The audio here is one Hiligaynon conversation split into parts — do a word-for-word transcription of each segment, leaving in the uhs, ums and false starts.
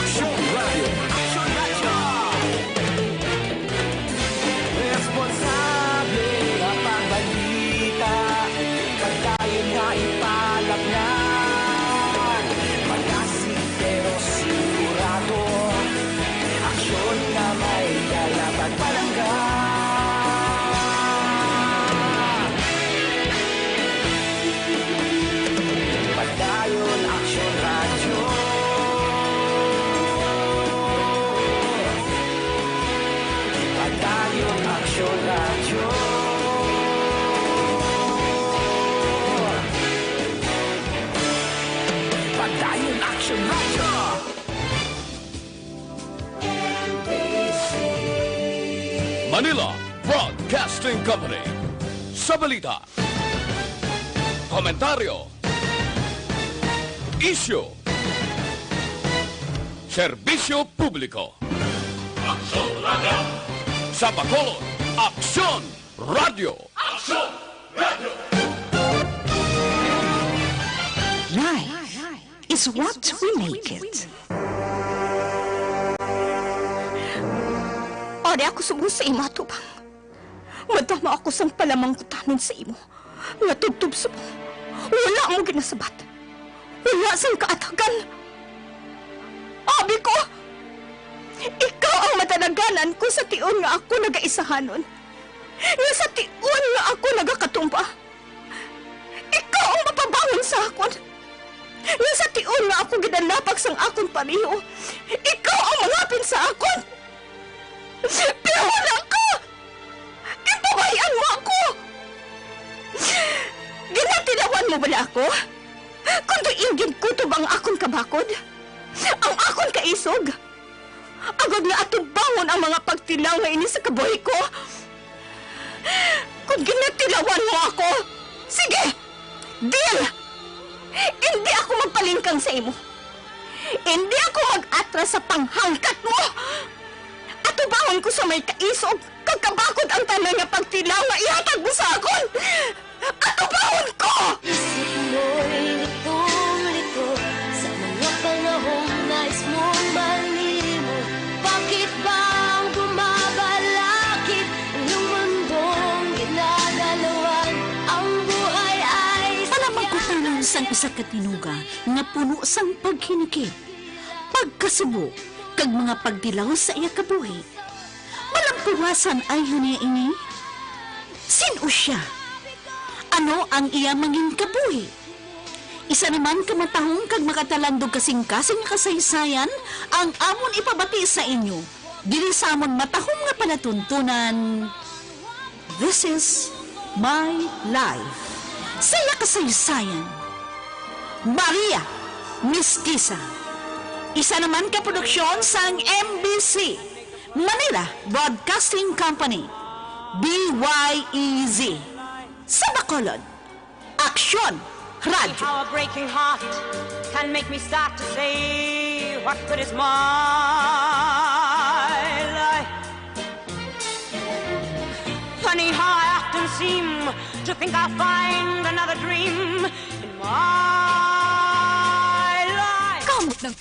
Aksyon Radio. Aksyon Radio. Responsable nga pagbalita, pagdayon nga ipalapngan. Magasig pero sigurado, aksyon nga may dala kag palangga. Padayon Aksyon Radyo. Padayon Aksyon Radyo. Padayon Aksyon Radyo. Manila Broadcasting Company. Sa balita, komentaryo, isyu, serbisyo publiko. Aksyon Radyo. Sa Bacolod, Aksyon Radyo. Aksyon Radyo. Life is what we make it. Ari ako subong sa imo, atubang. Madamo ako sang palamangkutanon sa imo, nga tubtob subong wala mo ginasabat. Wala sing kaatagan. Abi ko, ikaw ang madalaganan ko sa tion nga ako nagaisahanon, nga sa tion nga ako nagakatumba. Ikaw ang mapabangon sa akon, nga sa tion nga ako ginalapag sang akon pareho, ikaw ang mangapin sa akon. Pero wala ka! Ginpabay-an mo ako! Ginatilawan mo bala ako? Kon diin ginkutob ang akon kabakod, ang akon kaisog, agod nga atubangon ang mga pagtilaw nga ini sa kabuhi ko? Kon ginatilawan mo ako, sige! Deal! Indi ako magpalingkang sa imo. Indi ako mag-atras sa panghangkat mo. Atubangon ko sa may kaisog kag kabakod ang tanan nga pagtilaw nga ihatag mo sa akon. Atubangon ko! Isip mo'y litong-lito sa mga panahong nais mong malimot. Bakit ba ang bumabalakid inyong mundong ginadalawan? Ang buhay ay Palamangkutanon sang isa ka tinuga nga puno sang paghinikib, pagkasubo, kag mga pagtilaw sa iya kabuhi. Malampuwasan ay haniya ini? Sin-o sia? Ano ang iya mangin kabuhi? Isa naman ka matahom kag makatalandog kasing-kasing nga kasaysayan ang amon ipabati sa inyo diri sa amon matahom nga palatuntunan. This is my life. Sa iya kasaysayan, Maria Mestiza. Isa naman ka produksyon sang M B C, Manila Broadcasting Company, B Y E Z. Sa Bacolod, Aksyon Radyo. How a breaking heart can make me start to say, what good is my life? Funny how I often seem to think I'll find another dream in my life. Kamot ng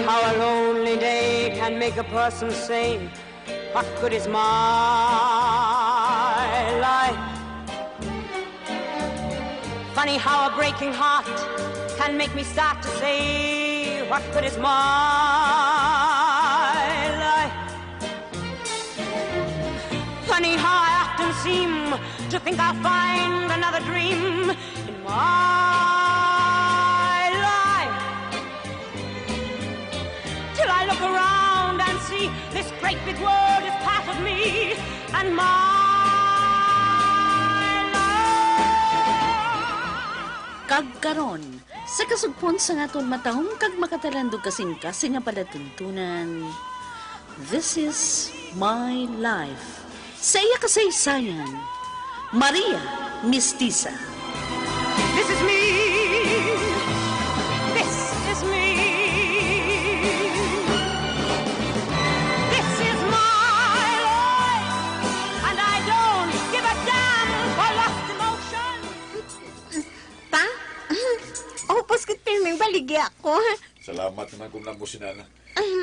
How a lonely day can make a person say, "What good is my life?" Funny how a breaking heart can make me start to say, "What good is my life?" Funny how I often seem to think I'll find another dream in my life. Till I look around and see this great big world is part of me and my life. Kag karon, sa kasugpon sang aton matahom kag makatalandog kasing-kasing nga palatuntunan, This is My Life. Sa iya kasaysayan, Maria Mestiza. This is me. This is me. This is my life. And I don't give a damn for lost emotion. Pa? Upos ko pirming baligya ko. Salamat naman kung namo sinana.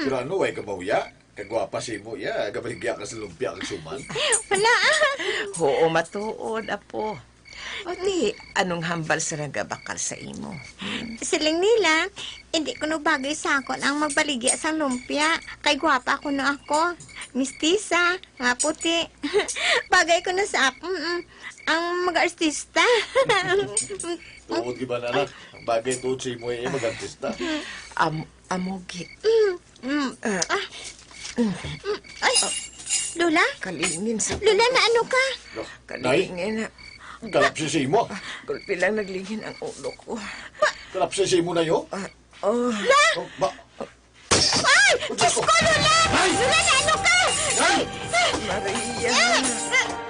Pero ano, way ka mahuya? Kagwapa sa imo, iya, gabaligya ka sa lumpia kag suman. Wala. Oo, matuod, apo. O di, anong hambal sa nagabakal sa imo? Siling nila, hindi kuno bagay sa akon ang magbaligya sang lumpia. Kay gwapa kuno ako. Mistisa, nga puti. Bagay kuno sa akon, mm, ang mag-artista. Tuod, di ba, anak? Bagay tuod sa imo, eh, mag-artista. Am-, Amo gid. Mm, mm. Ah. Mm. Mm. Ay, Lola? Kalingin sa Lola, na ano ka? Kalingin na. Kalapsis imo. Ah, gulpi lang naglingin ang ulo ko. Kalapsis imo na yo? Ah, oh. La! Oh, ba? Ay! Diyos ko, Lola! Ay! Lola, na ano ka? Ay! Maria.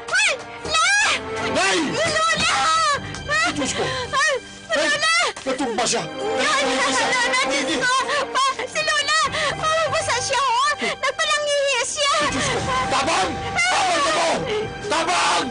Ay! La! Nay! Lola! Ay, Diyos ko! Ay! Lola! Natumba siya! Lola! Lola! Diyos ko! Pa, si Lola! Maubos na siya, oh! Nagpalangihi siya! Diyos ko! Tabang! Tabang ka mo! Tabang!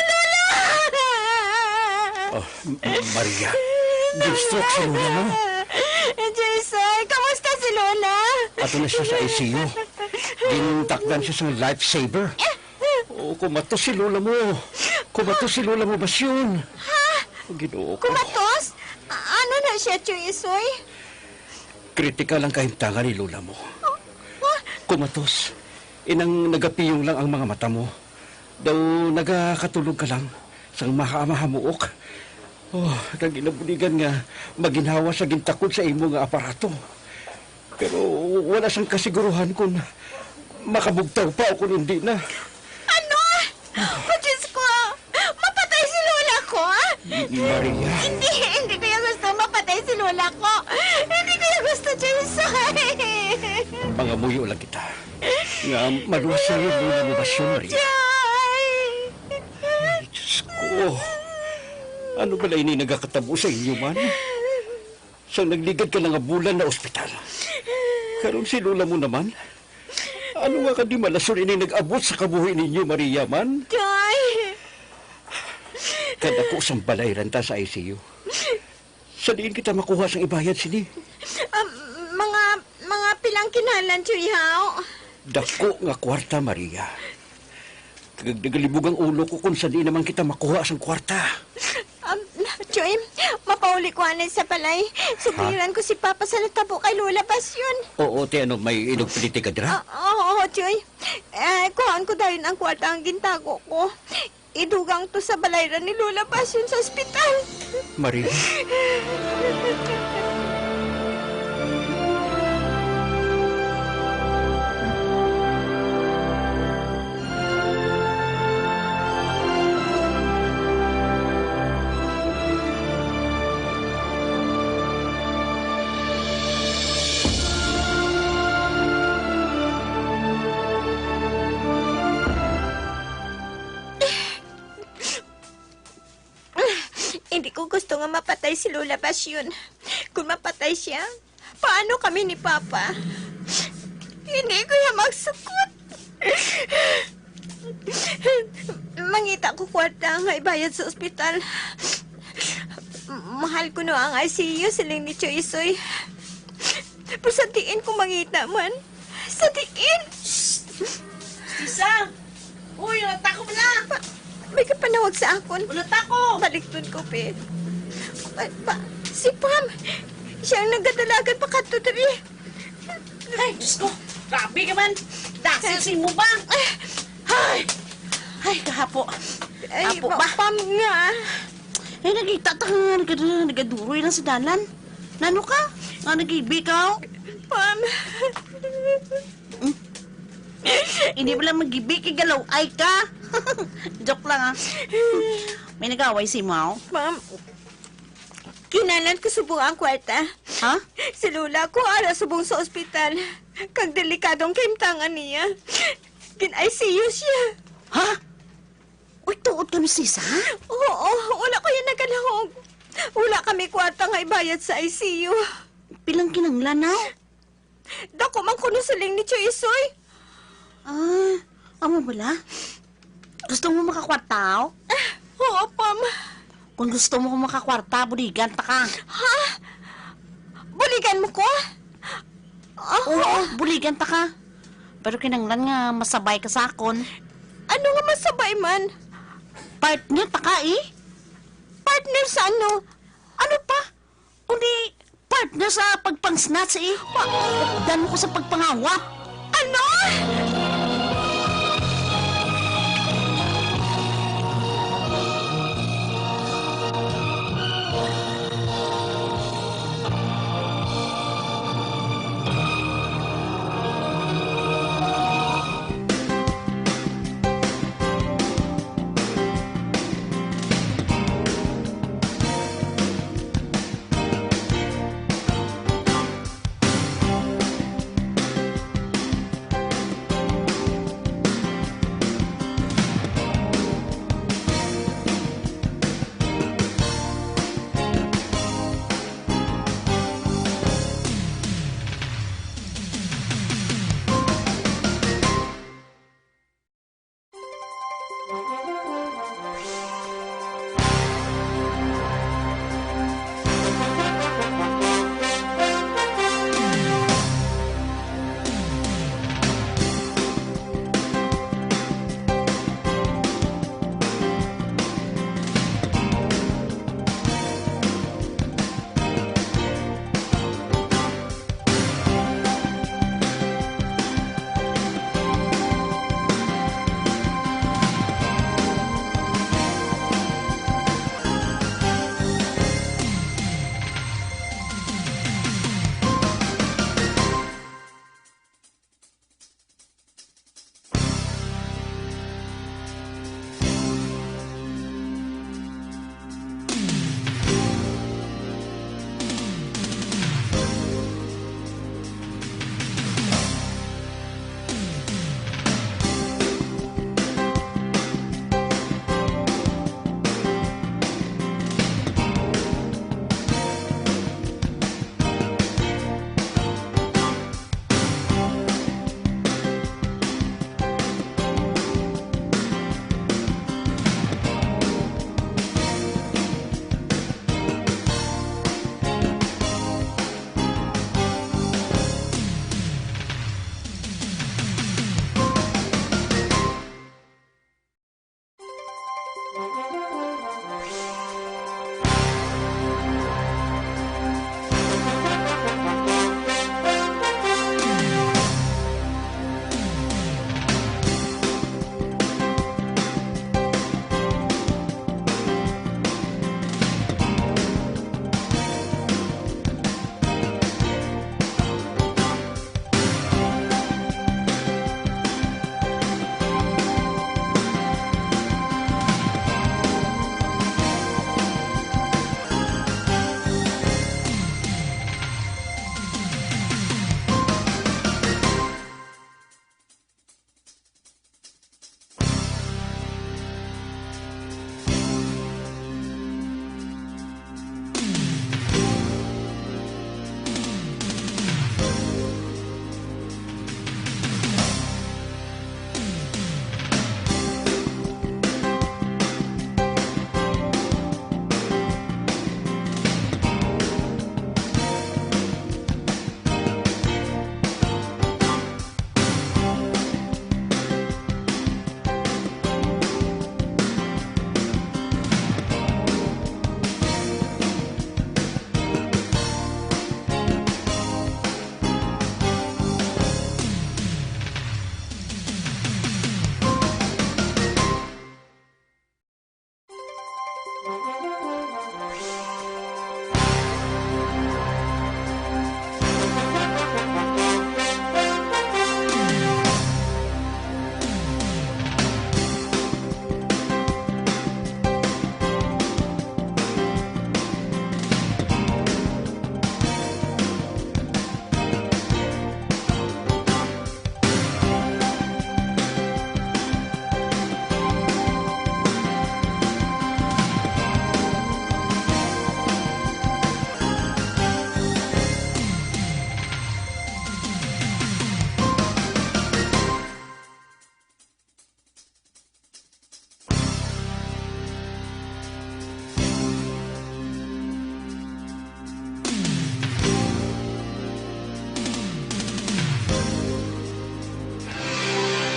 Lola! Oh, M-, M-, Maria, gin-stroke si Lola mo. Jason, kamusta si Lola? Ato na siya sa I C U. Gintakdan siya sa lifesaver. Oh, kumatos si Lola mo. Kumatos si Lola mo, Basyon. Ha? Oh, Ginoo ko. Kumatos? A-, ano na siya, Tiyo Isoy? Kritikal ang kahimtangan ni Lola mo. Oh, oh. Kumatos. Inang nagapiyong lang ang mga mata mo. Daw nagakatulog ka lang sang maha-, mahamuok. Oh, kag ginabuligan nga maginhawa sa gintakod sa imo nga aparato. Pero wala sang kasiguruhan kon makabugtaw pa o kon hindi na. Ano? Oh, Diyos ko! Mapatay si Lola ko, ah! M-, Maria. Hindi, hindi ko ya gusto mapatay si Lola ko. Hindi ko ya gusto, Jason. Mangamuyo lang kita nga maluwas si Lola mo, Basyon, Maria. Jay! Ay, Diyos ko. Ano bala ini nagakatabo sa inyo man? Sang nagligad ka na nga bulan na ospital. Karon si Lola mo naman? Ano nga kadimalason ini nag-abot sa kabuhi ninyo, Maria man? Jay! Kadako sang balayran ta sa I C U. Sa diin kita makuha sang ibayad sini? Ah, mga, mga pilang kinahanglan, Chuy, haw? Dako nga kwarta, Maria. Kag nagalibog ang ulo ko kung sa diin naman kita makuha sang kwarta. Um, Chuy, mapauli ko anay sa balay. Sugiran ko si Papa sa natabo kay Lola Basyon. Oo, te, ano, may inugpiliti ka dira? Ah, oo, oo, Chuy. Eh, kuhaan ko dayon ang kwarta ang gintago ko. Idugang to sa balayran ni Lola Basyon sa ospital. Maria. Gusto nga mapatay si Lola Basyon. Kung mapatay siya, paano kami ni Papa? Hindi ko na magsukot. Mangita ko kwarta nga ibayad sa ospital. Mahal ko no ang I C U, siling ni Choy Isoy. Pero sa diin ko mangita man? Sa diin? Isa! Uy, wala ta ko bala! Pa, may kapanawag sa akon. Wala ta ko! Baliktod ko, Pe. Pa, pa, si Pam, siya ang nagadalagan pa kadto diri. Ay, Diyos ko! Grabe ka man! Dasi sa imo ba? Ay! Ay, kahapo. Ay, Apo pa, ba? Pam nga. Ay, nagita ta nga nagad-, nagaduroy lang sa dalan. Nano ka? Nga nag-ibi ka, oh? Pam. Hmm? Hindi mo lang mag-ibi kay galaw ay ka. Joke lang, ah. May nag-away si Mao? Pam, kinahanglan ko subong ang kwarta. Ha? Si Lola ko ara subong sa ospital. Kag delikado ang kahimtangan niya. Gin-I C U siya. Ha? Uy, tuod ka, Miss Lisa? Oo, wala ko yan nagalahog. Wala kami kwarta nga ibayad sa I C U. Pilang kinanglan na? Dako man kuno siling ni Choy Isoy. Ah, amo bala? Gusto mo makakwarta, oh? Ah, oo, Pam. Kung gusto mo makakwarta, buligan ta ka. Ha? Buligan mo ko? Ah, Oo, buligan ta ka. Pero kinanglan nga masabay ka sa akon. Ano nga masabay man? Partner ta ka, eh. Partner sa ano? Ano pa? Kundi partner sa pagpang-snatch, eh. Pa- Updan mo ko sa pagpangawa. Ano?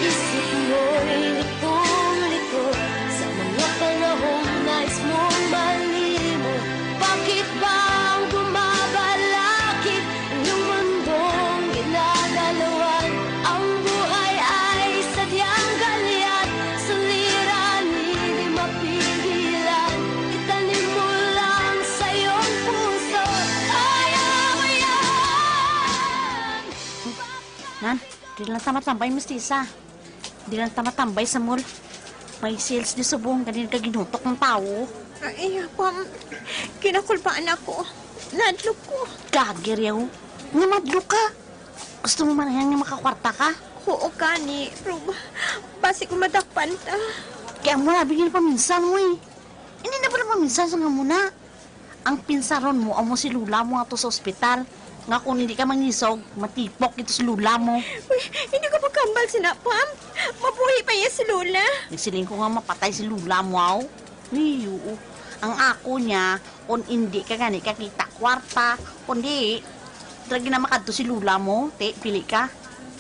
Isip mo'y litong-lito sa mga panahong nais mong malimot. Bakit ba ang bumabalakid inyong mundong ginagalawan? Ang buhay ay sadyang galyat, suliranin, di mapigilan. Itanim mo lang sa iyong puso. Kaya mo yan! Nan, di lang ta matambay, mistisa. Di lang ta matambay sa mall. May sales di subong, ganin ka ginutok ng tao. Ay, Pam, kinakulbaan ako. Nadlok ko. Gagir yaw. Nga madlok ka. Gusto mo man yan nga makakwarta ka? Oo, kani. Pero ba, basi ko madakpan ta. Kaya mo na, bigyan paminsan mo eh. Hindi na pala paminsan sa nga muna. Ang pinsaron mo, amo si Lola mo ato sa ospital. Nga kung hindi ka mangisog, matipok ito si Lola mo. Uy, hindi ko magkambal sina, Pam. Mabuhi pa iya si Lola. Nagsiling ko nga mapatay si Lola mo, aw. Uy, oo. Ang ako niya, kung hindi ka gani kakita kwarta, kung di, lagi na makadto si Lola mo, te, pili ka.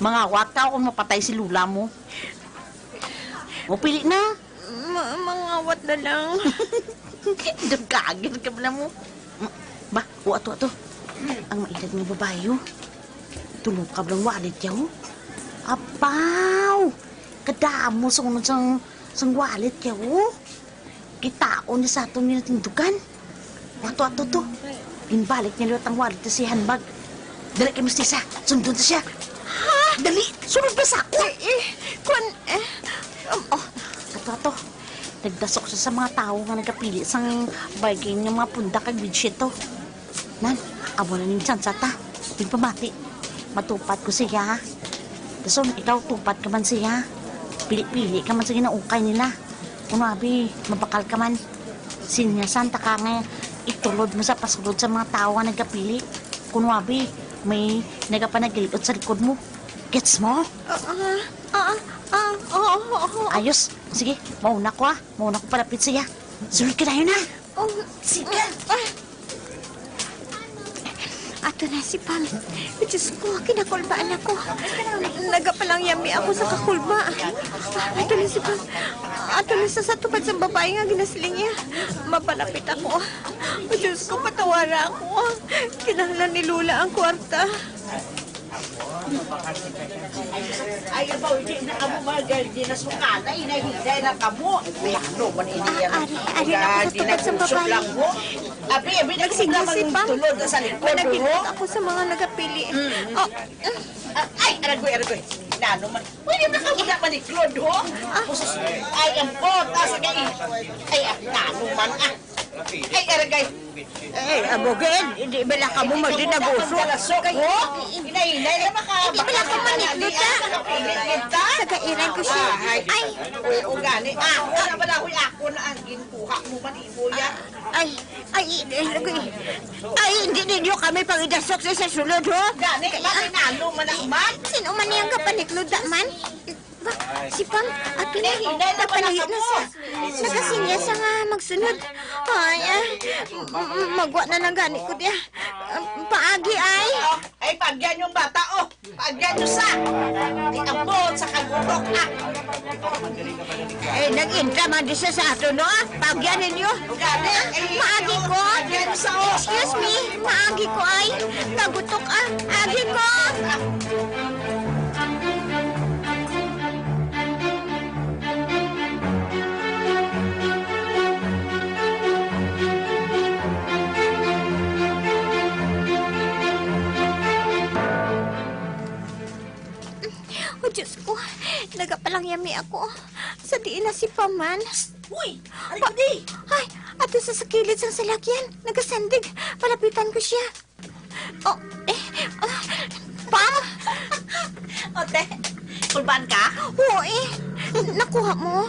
Mangawat ka o kung mapatay si Lola mo. O, pili na. Ma-, mangawat na lang. Dagkagin ka na mo. Ba, o ato, ato. Ang maedad nga babae, oh. Tulungkab lang wallet niya, oh. Apaw! Kadamo sa unod sang, sang wallet niya, oh. Kitaon ni sa aton nga natindugan. Ato, ato, to. Ginbalik niya liwat ang wallet sa handbag. Dali kay mistisa. Sundon ta siya. Ha? Dali, sunod pa sa ako. Eh, eh, kwan, eh, um, oh. Ato, ato. Nagdasok siya sa mga tawo nga nagapili sang bargain nga mga punda kag bedsheet to. Nan, amo na ning tsansa ta. Tingpamati. Matupad ko siya. Dason, ikaw tupad ka man siya. Pili-pili ka man sa ginaukay nila. Kuno abi, mabakal ka man. Sinyasan ta ka nga itulod mo sa pasulod sa mga tawo nga nagapili. Kuno abi, may nagapanagiliot sa likod mo. Gets mo? Ah, ah, ah, ah, ah, ah, ah. Ayos. Sige, mauna ko, ah. Mauna ko palapit siya. Sulod ka dayon, ah. Oh, sige. Ah. Ato na si Pam. Diyos ko, kinakulbaan ako. Nagapalangyami ako sa kakulba. Ato na si Pam. Ato na sa, sa tupad sa babae nga ginasiling niya. Mapalapit ako. Diyos ko, patawara ako. Kinahanglan ni Lola ang kwarta. Ay, abaw, hindi na kamo, mga girl, di na sukala, hinay-hinay na kamo. Ay, ano man ini yan? Ah, ari, ari na ako sa tupad sa babae. Abi, abi, nagsimula si Pam. Tulod sa likod, oh. Ako sa mga nagapili. Mm. Oh. Ah, ay, aragoy, aragoy. Nano man. Pwede na kamo na maniklod, ho? Ah. Ay, ang bota sa kay. Ay, ah, nano man, ah. Ay, aragay. Eh, abogin, hindi ba lang kamo magdinaguso? Kay, ho? Hinay-hinay na maka-, hindi ba lang kamo maniklod, ah? Sa kairan ko siya. Ay. Uy, ugani. Ah, wala ba na, huy, ako na ang ginkuha mo man, imo, ya? Ay, ay, ay, ay, ay, hindi ninyo kami pangidasok sa, sa sulod, ho? Gani, kay, ah, makinalo man ang man. Sino man niyang kapanikluda man? Ba, si Pam, ato na, hinay-hinay na pala napalayo na kamo. Siya. Nakasinya sa nga magsunod. Ay, ah, m-, m-, magwa na lang gani ko diya. Ah, paagi ay. Ay, paagyan yung bata, oh. Paagyan nyo sa. Di abot sa kagutok, ah. Eh, nag-intra man di siya sa ato, no? Paagyan ninyo. Gani, eh, maagi ko. Paagyan nyo sa, oh. Excuse me, maagi ko ay. Kagutok, ah. Agi ko. Lang yami ako. Sa diin na si Pam man? Uy! Ari Pa- ko di! Ay, ato sa, sa kilid sang salakyan. Nagasandig. Palapitan ko siya. Oh, eh, ah, Pam! Ote, kulban ka? Oo, eh. Nakuha mo?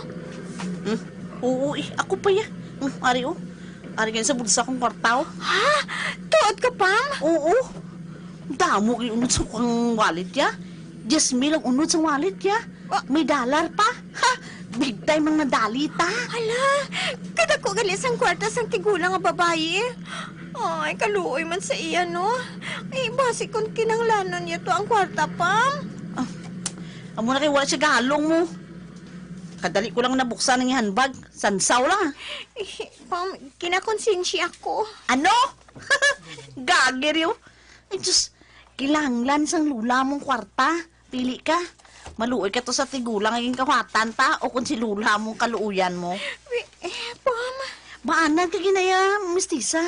Hmm? Oo, eh. Ako pa ya. Hmm, ari, oh. Ari gani sa bulsa kong kwarta, oh. Ha? Tuod ka, Pam? Oo. Damo gid unod sa kong wallet, ya. Diyes mil ang unod sa wallet, ya. Ah. May dollar pa. Ha? Big time ang nadali ta. Hala, kadako gali sang kwarta sang tigulang nga babayi. Ay, kaluoy man sa iya, no? Ay, basi kung kinahanglanon niya to ang kwarta, Pam. Ah, amo na kay wala siya gahalong mo. Kadali ko lang nabuksan ang handbag. Sansaw lang, ah. Eh, Pam, kinakonsensya ko. Ano? Gagir yun. Ay, Diyos, kinahanglan sang lula mong kwarta. Pili ka. Maluoy ka to sa tigulang nga ginkahuwatan ta o kung si lula mong kaluoyan mo. Wi-, eh, Pam. Baanan ka ginaya, mistisa.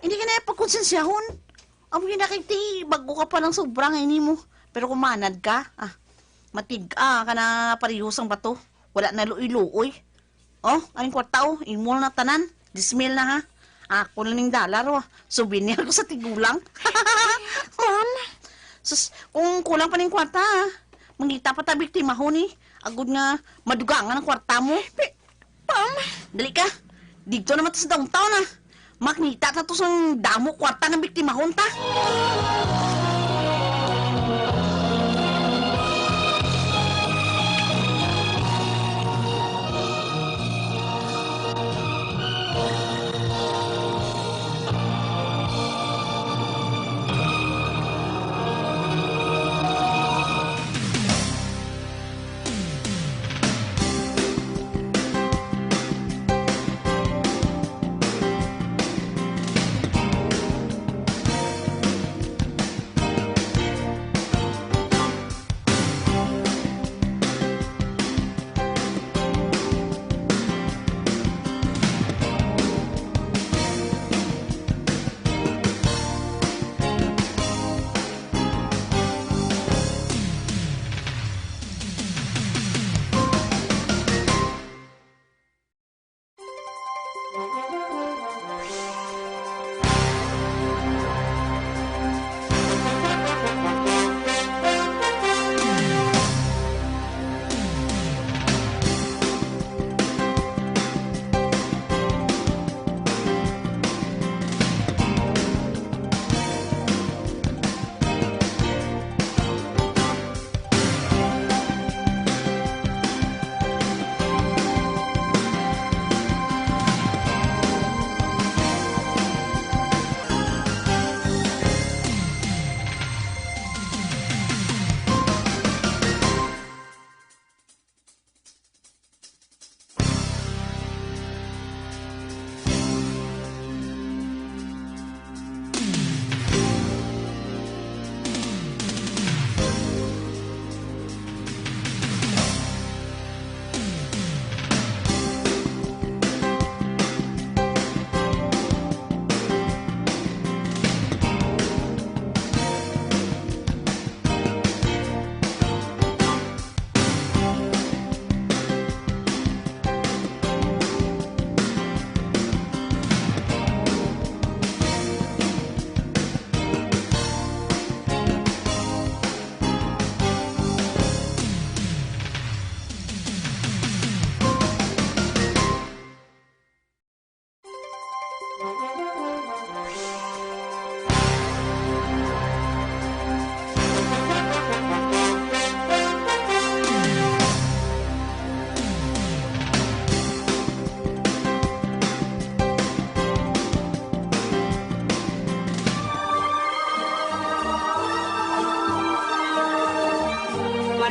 Hindi ka na pagkonsensyahon. Amo yun na kay ti, bago ka pa lang sobra nga ini mo. Pero kung manad ka, ah, matig-a ka na pareho sang bato. Wala na luoy-luoy. Oh, aning kwarta, oh, imo na tanan. Dismil na, ha. Ako na ning dollar, oh. Souvenir ko sa tigulang. Ma'am. Sus, kung kulang pa ning kwarta, ha. Mangita pa ta biktimahon, eh. Agod nga madugangan ang kwarta mo. Pi-, Pam. Dali ka. Dito naman ta sa downtown, ah. Makita ta to sang damo kwarta nga biktimahon ta.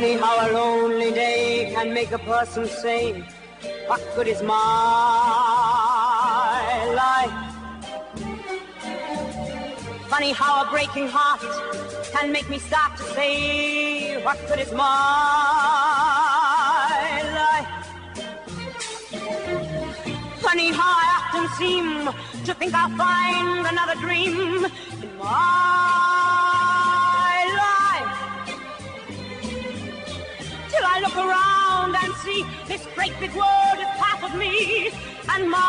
Funny how a lonely day can make a person say, "What good is my life?" Funny how a breaking heart can make me start to say, "What good is my life?" Funny how I often seem to think I'll find another dream in my life. Till I Look around and see this great big world is half of me and my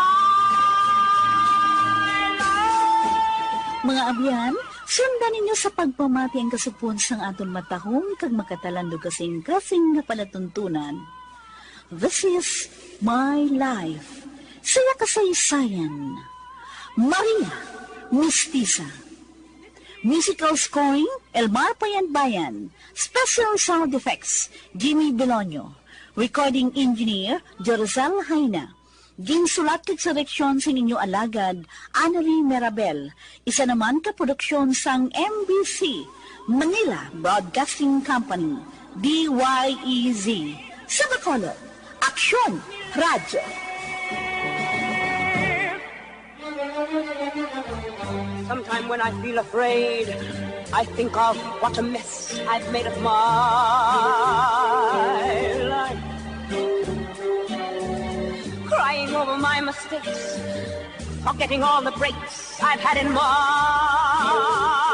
love. Mga abyan, sundan ninyo sa pagpamati ang kasugpon sang aton matahom kag makatalandog kasing-kasing nga palatuntunan. This is My Life. Saya kasaysayan. Maria Mistisa. Musical scoring, Elmar Payanbayan. Special sound effects, Jimmy Belonio. Recording engineer, Jorosal Jaina. Ginsulat kag direksyon sang inyo alagad, Annelie Merabel. Isa naman ka produksyon sang M B C, Manila Broadcasting Company, D Y E Z. Sa Bacolod, Aksyon Radyo. Sometime when I feel afraid, I think of what a mess I've made of my life. Crying over my mistakes, forgetting all the breaks I've had in my